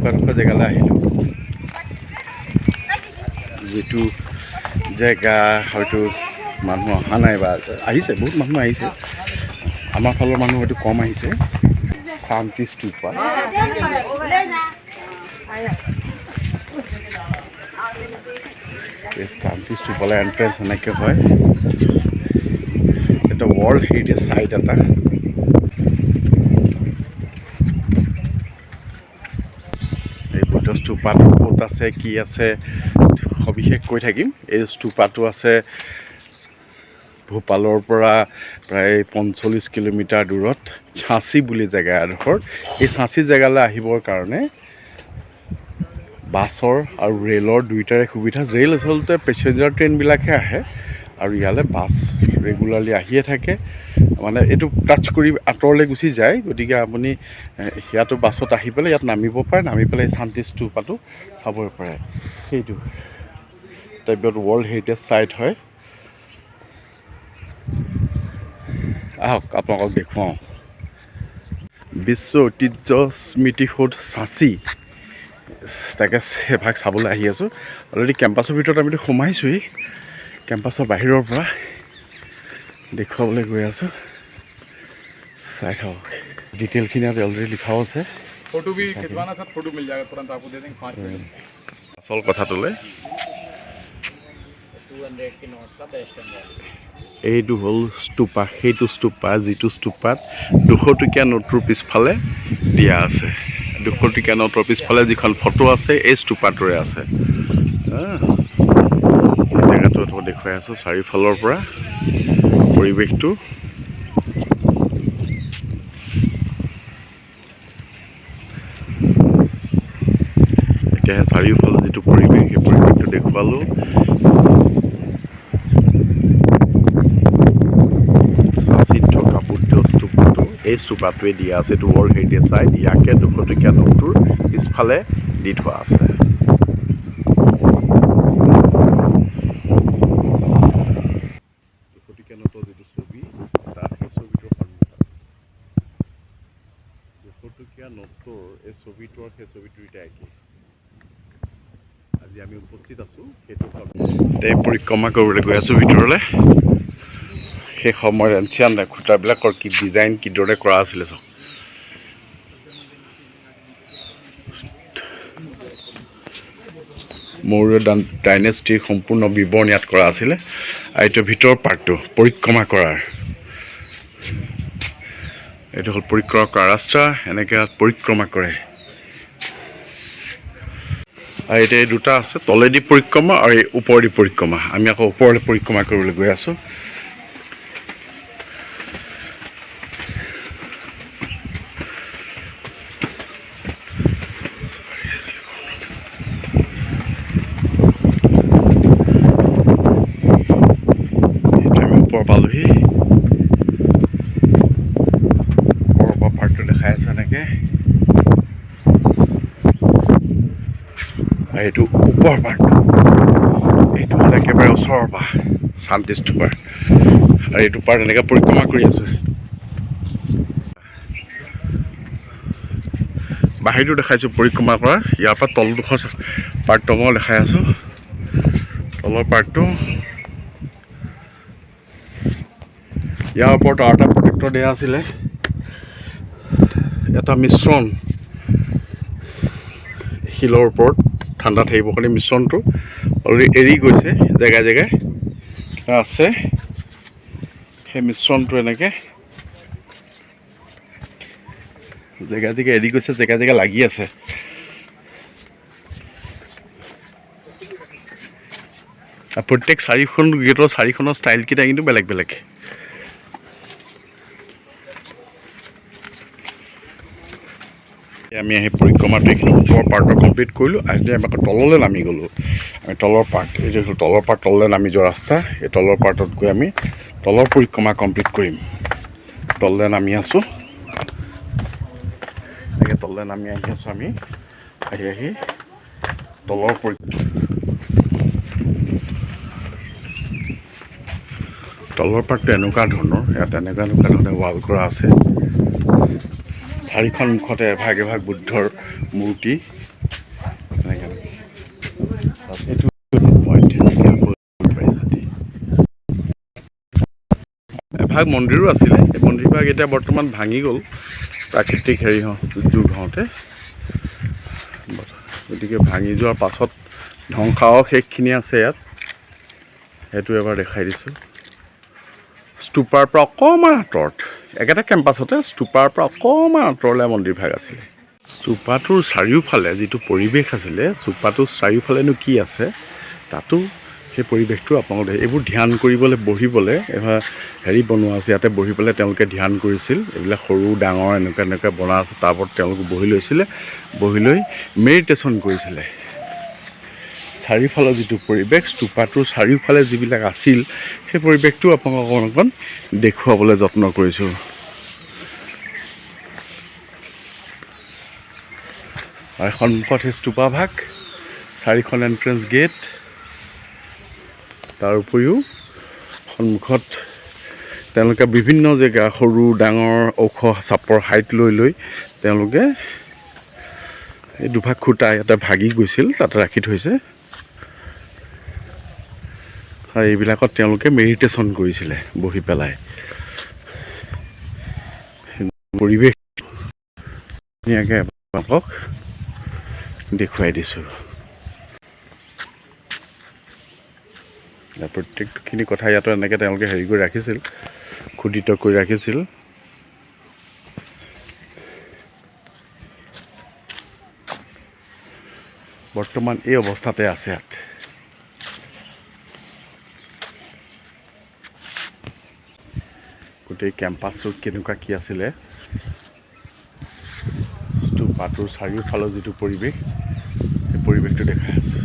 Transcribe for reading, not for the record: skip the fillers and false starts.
এনেকুৱা এনেকুৱা জেগালৈ আহিলোঁ, যিটো জেগা হয়তো মানুহ অহা নাই বা আহিছে, বহুত মানুহ আহিছে, আমাৰ ফালৰ মানুহ হয়তো কম আহিছে। শান্তি স্তূপা, এই শান্তি স্তূপালৈ এণ্ট্ৰেঞ্চ এনেকৈ হয়। এটা ৱৰ্ল্ড হেৰিটেজ চাইট এটা। এই বুদ্ধ স্তূপাটো ক'ত আছে, কি আছে সবিশেষ কৈ থাকিম। এই স্তূপাটো আছে ভূপালৰ পৰা প্ৰায় 45 কিলোমিটাৰ দূৰত ঝাঁচি বুলি জেগা এডোখৰ। এই ঝাঁচি জেগালৈ আহিবৰ কাৰণে বাছৰ আৰু ৰে'লৰ দুয়োটাৰে সুবিধা। ৰে'ল আচলতে পেচেঞ্জাৰ ট্ৰেইনবিলাকহে আহে আৰু ইয়ালৈ বাছ ৰেগুলাৰলি আহিয়ে থাকে, মানে এইটো টাচ কৰি আঁতৰলৈ গুচি যায়। গতিকে আপুনি ইয়াতো বাছত আহি পেলাই ইয়াত নামিব পাৰে, নামি পেলাই শান্তি স্তূপাটো চাব পাৰে। সেইটো টাইপত ৱৰ্ল্ড হেৰিটেজ চাইট হয়। আহক আপোনালোকক দেখুৱাওঁ বিশ্ব ঐতিহ্য স্মৃতিসৌধ সাঁচি, তাকে এভাগ চাবলৈ আহি আছোঁ। অলৰেডি কেম্পাছৰ ভিতৰত আমিতো সোমাইছোঁৱেই, কেম্পাছৰ বাহিৰৰ পৰা দেখুৱাবলৈ গৈ আছোঁ, চাই থাকক। ডিটেইলখিনি ইয়াত অলৰেডি লিখাও আছে। फोटो भी खिंचवाना सर, फोटो मिल जाएगा तुरंत आपको दे देंगे 5 मिनट। আচল কথাটোলৈ, 200 के नोट का बेस्ट एंड এইটো হ'ল স্তূপা, সেইটো স্তূপা যিটো স্তূপাত 200 টকীয়া নোটটোৰ পিছফালে দিয়া আছে। 200 টকীয়া নোটৰ পিছফালে যিখন ফটো আছে এই স্তূপাটোৰে আছে। এই জেগাটো দেখুৱাই আছোঁ চাৰিওফালৰ পৰা পৰিৱেশটো। এতিয়া চাৰিওফালে যিটো পৰিৱেশ, সেই পৰিৱেশটো দেখুৱালোঁ। সাঁচিত থকা বুদ্ধ স্তূপটো এই স্তূপাটোৱে দিয়া আছে, এইটো ৱৰ্ল্ড হেৰিটেজ চাইট। ইয়াকে 200 টকীয়া নোটটোৰ পিছফালে দি থোৱা আছে। 200 টকীয়া নোটৰ যিটো ছবি, তাত সেই ছবিটোৰ সন্মুখত 200 টকীয়া নোটটোৰ এই ছবিটো আৰু সেই ছবিটো দুয়োটা একেই। আজি আমি উপস্থিত আছোঁ সেইটো পৰিক্ৰমা কৰিবলৈ গৈ আছোঁ ভিতৰলৈ। সেই সময়ত এনচিয়ান খুঁটাবিলাকৰ কি ডিজাইন কিদৰে কৰা আছিলে চাওক। মৌৰ্য ডাইনেষ্টিৰ সম্পূৰ্ণ বিৱৰণ ইয়াত কৰা আছিলে। আৰু এইটো ভিতৰৰ পাৰ্টটো পৰিক্ৰমা কৰাৰ, এইটো হ'ল পৰিক্ৰমা কৰা ৰাস্তা, এনেকৈ পৰিক্ৰমা কৰে। আৰু এতিয়া এই দুটা আছে, তলেদি পৰিক্ৰমা আৰু এই ওপৰেদি পৰিক্ৰমা। আমি আকৌ ওপৰলৈ পৰিক্ৰমা কৰিবলৈ গৈ আছোঁ। আমি ওপৰ পালোহি, ওপৰৰ পৰা পাৰ্টটো দেখাই আছোঁ এনেকৈ। আৰু এইটো ওপৰ পাৰ্টটো, এইটো হ'ল একেবাৰে ওচৰৰ পৰা শান্তি স্তূপাৰ। আৰু এইটো পাৰ্ট এনেকৈ পৰিক্ৰমা কৰি আছোঁ। বাহিৰটো দেখাইছোঁ পৰিক্ৰমা কৰা, ইয়াৰ পৰা তলডোখৰ পাৰ্টটো মই দেখাই আছোঁ। তলৰ পাৰ্টটো, ইয়াৰ ওপৰত আৰু এটা প্ৰটেক্টৰ দিয়া আছিলে, এটা মিশ্ৰণ শিলৰ ওপৰত ঠাণ্ডা থাকিবৰ কাৰণে মিশ্ৰণটো অলৰেডি এৰি গৈছে জেগাই জেগাই আছে। সেই মিশ্ৰণটো এনেকৈ জেগাই জেগাই এৰি গৈছে, জেগাই জেগাই লাগি আছে। প্ৰত্যেক চাৰিখন গেটৰ চাৰিখনৰ ষ্টাইলকেইটা কিন্তু বেলেগ বেলেগ। আমি আহি পৰিক্ৰমাটো এইখিনি ওপৰৰ পাৰ্টৰ কমপ্লিট কৰিলোঁ। আজি আমি আকৌ তললৈ নামি গ'লোঁ। আমি তলৰ পাৰ্ট, এইটো হ'ল তলৰ পাৰ্ট, তললৈ নামি যোৱা ৰাস্তা। এই তলৰ পাৰ্টত গৈ আমি তলৰ পৰিক্ৰমা কমপ্লিট কৰিম। তললৈ নামি আছোঁ, এনেকৈ তললৈ নামি আহি আছোঁ আমি, আহি আহি তলৰ তলৰ পাৰ্টটো এনেকুৱা ধৰণৰ, ইয়াত এনেকুৱা এনেকুৱা ধৰণে ৱাল কৰা আছে। চাৰিখন মুখতে এভাগ এভাগ বুদ্ধৰ মূৰ্তি। এইটো পইণ্ট। এভাগ মন্দিৰো আছিলে। এই মন্দিৰভাগ এতিয়া বৰ্তমান ভাঙি গ'ল, প্ৰাকৃতিক হেৰি দুৰ্যোগ হওঁতে। গতিকে ভাঙি যোৱাৰ পাছত ধ্বংসাৱশেষখিনি আছে ইয়াত, সেইটো এবাৰ দেখাই দিছোঁ। স্তূপাৰ পৰা অকণমান আঁতৰত, একেটা কেম্পাছতে স্তূপাৰ পৰা অকণমান আঁতৰলৈ মন্দিৰভাগ আছিলে। স্তূপাটোৰ চাৰিওফালে যিটো পৰিৱেশ আছিলে, স্তূপাটোৰ চাৰিওফালেনো কি আছে, তাতো সেই পৰিৱেশটো আপোনালোকে, এইবোৰ ধ্যান কৰিবলৈ বহিবলৈ এবাৰ হেৰি বনোৱা আছে। ইয়াতে বহি পেলাই তেওঁলোকে ধ্যান কৰিছিল। এইবিলাক সৰু ডাঙৰ এনেকুৱা এনেকুৱা বনোৱা আছে, তাৰ ওপৰত তেওঁলোক বহি লৈছিলে, বহি লৈ মেডিটেশ্যন কৰিছিলে। চাৰিওফালৰ যিটো পৰিৱেশ, স্তূপাটোৰ চাৰিওফালে যিবিলাক আছিল, সেই পৰিৱেশটো আপোনালোকক অকণ অকণ দেখুৱাবলৈ যত্ন কৰিছোঁ। আৰু সন্মুখত সেই স্তূপাভাগ, চাৰিখন এণ্ট্ৰেঞ্চ গেট, তাৰ উপৰিও সন্মুখত তেওঁলোকে বিভিন্ন জেগা সৰু ডাঙৰ ওখ চাপৰ হাইট লৈ লৈ তেওঁলোকে এই দুভাগ খুঁটা ইয়াতে ভাগি গৈছিল, তাতে ৰাখি থৈছে। আৰু এইবিলাকত তেওঁলোকে মেডিটেশ্যন কৰিছিলে বহি পেলাই। পৰিৱেশ ধুনীয়াকৈ আপোনালোকক দেখুৱাই দিছোঁ। প্ৰত্যেকখিনি কথা ইয়াতো এনেকৈ তেওঁলোকে হেৰি কৰি ৰাখিছিল, খোদিত কৰি ৰাখিছিল। বৰ্তমান এই অৱস্থাতে আছে ইয়াত। গোটেই কেম্পাছটোত কেনেকুৱা কি আছিলে, স্তূপাটোৰ চাৰিওফালৰ যিটো পৰিৱেশ, সেই পৰিৱেশটো দেখাই আছে।